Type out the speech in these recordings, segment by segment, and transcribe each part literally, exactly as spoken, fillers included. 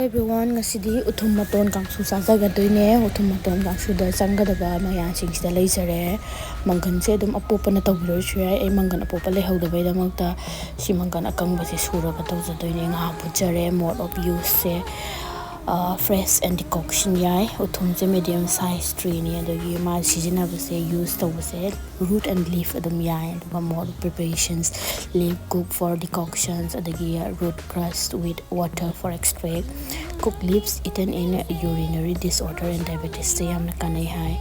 Everyone, ꯉꯁꯤꯗꯤ ꯎꯊꯨꯝ ꯃꯇꯣꯟ ꯀꯥꯡꯁꯨ ꯆꯥꯖꯒꯗꯣꯏꯅꯦ꯫ ꯎꯊꯨꯝ ꯃꯇꯣꯟ ꯀꯥꯡꯁꯨꯗ ꯆꯪꯒꯗꯕ ꯃꯌꯥꯝꯁꯤꯡꯁꯤꯗ ꯂꯩꯖꯔꯦ꯫ ꯃꯪꯒꯟꯁꯦ ꯑꯗꯨꯝ ꯑꯄꯣꯞꯄꯅ ꯇꯧꯕꯤꯔꯁꯨ ꯌꯥꯏ꯫ ꯑꯩ ꯃꯪꯒꯟ ꯑꯄꯣꯞꯄ ꯂꯩꯍꯧꯗꯕꯩꯗꯃꯛꯇ ꯁꯤ ꯃꯪꯒꯟ ꯑꯀꯪꯕꯁꯦ ꯁꯨꯔꯒ ꯇꯧꯖꯗꯣꯏꯅꯦ꯫ ꯉꯥ ꯐꯨꯠꯆꯔꯦ꯫ Mode of useꯁꯦ, ꯑ, fresh and decoction ꯌꯥꯏ꯫ ꯎꯊꯨꯝꯁꯦ medium size treeꯅꯤ꯫ ꯑꯗꯒꯤ ꯃꯥ ꯁꯤꯖꯤꯟꯅꯕꯁꯦ, use ꯇꯧꯕꯁꯦ root and leaf ꯑꯗꯨꯝ ꯌꯥꯏ꯫ ꯑꯗꯨꯒ mode of preparations, leaf cook for decoctions, ꯑꯗꯒꯤ root crushed with water for extract, cooked leaves eaten in urinary disorder and diabetesꯁꯦ ꯌꯥꯝꯅ ꯀꯥꯟꯅꯩ ꯍꯥꯏ꯫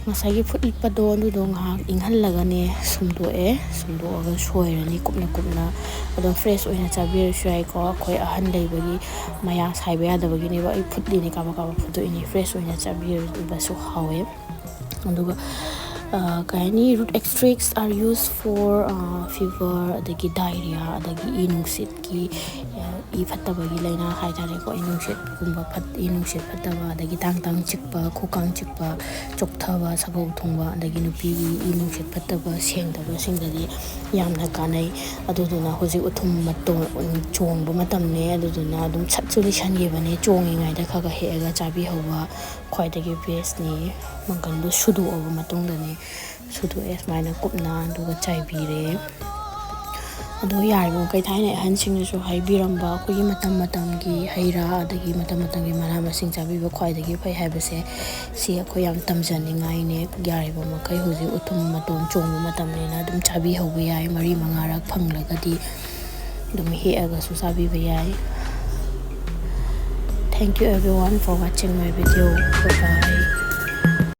ꯉꯁꯥꯏꯒꯤ ꯐꯨꯠꯄꯗꯣ ꯑꯗꯨꯗꯣ ꯉꯥꯏꯍꯥꯛ ꯏꯪꯍꯜꯂꯒꯅꯦ ꯁꯨꯝꯗꯣꯛꯑꯦ꯫ ꯁꯨꯝꯗꯣꯛꯑꯒ ꯁꯣꯏꯔꯅꯤ ꯀꯨꯞꯅ ꯀꯨꯞꯅ꯫ ꯑꯗꯣ fresh ꯑꯣꯏꯅ ꯆꯥꯕꯤꯔꯁꯨ ꯌꯥꯏꯀꯣ꯫ ꯑꯩꯈꯣꯏ ꯑꯍꯟ ꯂꯩꯕꯒꯤ ꯃꯌꯥ ꯁꯥꯏꯕ ꯌꯥꯗꯕꯒꯤꯅꯦꯕ ꯑꯩ ꯐꯨꯠꯂꯤꯅꯦ, ꯀꯥꯕꯛ ꯀꯥꯕꯛ ꯐꯨꯠꯇꯣꯛꯏꯅꯦ꯫ Fresh ꯑꯣꯏꯅ ꯆꯥꯕꯤꯕꯁꯨ ꯍꯥꯎꯋꯦ꯫ ꯑꯗꯨꯒ, ꯑ, ꯀꯩ ꯍꯥꯏꯅꯤ, root extracts are used for, ꯑ, fever, ꯑꯗꯒꯤ diarrhea, ꯑꯗꯒꯤ ꯏ ꯅꯨꯡꯁꯤꯠꯀꯤ, ꯑ, ꯏ ꯐꯠꯇꯕꯒꯤ ꯂꯥꯏꯅꯥ ꯍꯥꯏꯇꯥꯔꯦꯀꯣ꯫ ꯏ ꯅꯨꯡꯁꯤꯠꯀꯨꯝꯕ ꯐꯠ-, ꯏ ꯅꯨꯡꯁꯤꯠ ꯐꯠꯇꯕ, ꯑꯗꯒꯤ ꯇꯥꯡ ꯇꯥꯡ ꯆꯤꯛꯄ, ꯈꯨꯈꯥꯡ ꯆꯤꯛꯄ, ꯆꯣꯛꯊꯕ, ꯁꯒꯧ ꯊꯨꯡꯕ, ꯑꯗꯒꯤ ꯅꯨꯄꯤꯒꯤ ꯏ ꯅꯨꯡꯁꯤꯠ ꯐꯠꯇꯕ ꯁꯦꯡꯗꯕꯁꯤꯡꯗꯗꯤ ꯌꯥꯝꯅ ꯀꯥꯟꯅꯩ꯫ ꯑꯗꯨꯗꯨꯅ ꯍꯧꯖꯤꯛ ꯎꯊꯨꯝ ꯃꯇꯣꯟ ꯆꯣꯡꯕ ꯃꯇꯝꯅꯦ꯫ ꯑꯗꯨꯗꯨꯅ ꯑꯗꯨꯝ ꯁꯠꯁꯨ ꯂꯤꯁꯟꯈꯤꯕꯅꯦ꯫ ꯆꯣꯡꯉꯤꯉꯩꯗ ꯈꯔ ꯈꯔ ꯍꯦꯛꯑꯒ ꯆꯥꯕꯤꯍꯧꯕ ꯈ꯭ꯋꯥꯏꯗꯒꯤ bestꯅꯤ꯫ ꯃꯪꯒꯟꯗꯣ ꯁꯨꯗꯣꯛꯑꯕ ꯃꯇꯨꯡꯗꯅꯦ, ꯁꯨꯗꯣꯛꯑꯦ ꯁꯨꯃꯥꯏꯅ ꯀꯨꯞꯅ, ꯑꯗꯨꯒ ꯆꯥꯏꯕꯤꯔꯦ꯫ ꯑꯗꯣ ꯌꯥꯔꯤꯕ ꯃꯈꯩ ꯊꯥꯏꯅ ꯑꯍꯟꯁꯤꯡꯅꯁꯨ ꯍꯥꯏꯕꯤꯔꯝꯕ ꯑꯩꯈꯣꯏꯒꯤ ꯃꯇꯝ ꯃꯇꯝꯒꯤ ꯍꯩ ꯔꯥ, ꯑꯗꯒꯤ ꯃꯇꯝ ꯃꯇꯝꯒꯤ ꯃꯅꯥ ꯃꯁꯤꯡ ꯆꯥꯕꯤꯕ ꯈ꯭ꯋꯥꯏꯗꯒꯤ ꯐꯩ ꯍꯥꯏꯕꯁꯦ ꯁꯤ ꯑꯩꯈꯣꯏ ꯌꯥꯝ ꯇꯝꯖꯅꯤꯡꯉꯥꯏꯅꯦ꯫ ꯌꯥꯔꯤꯕ ꯃꯈꯩ ꯍꯧꯖꯤꯛ ꯎꯊꯨꯝ ꯃꯇꯣꯟ ꯆꯣꯡꯕ ꯃꯇꯝꯅꯤꯅ ꯑꯗꯨꯝ ꯆꯥꯕꯤꯍꯧꯕ ꯌꯥꯏ, ꯃꯔꯤ ꯃꯉꯥꯔꯛ ꯐꯪꯂꯒꯗꯤ ꯑꯗꯨꯝ ꯍꯦꯛꯑꯒꯁꯨ ꯆꯥꯕꯤꯕ ꯌꯥꯏ꯫ Thank you everyone for watching my video. Bye bye.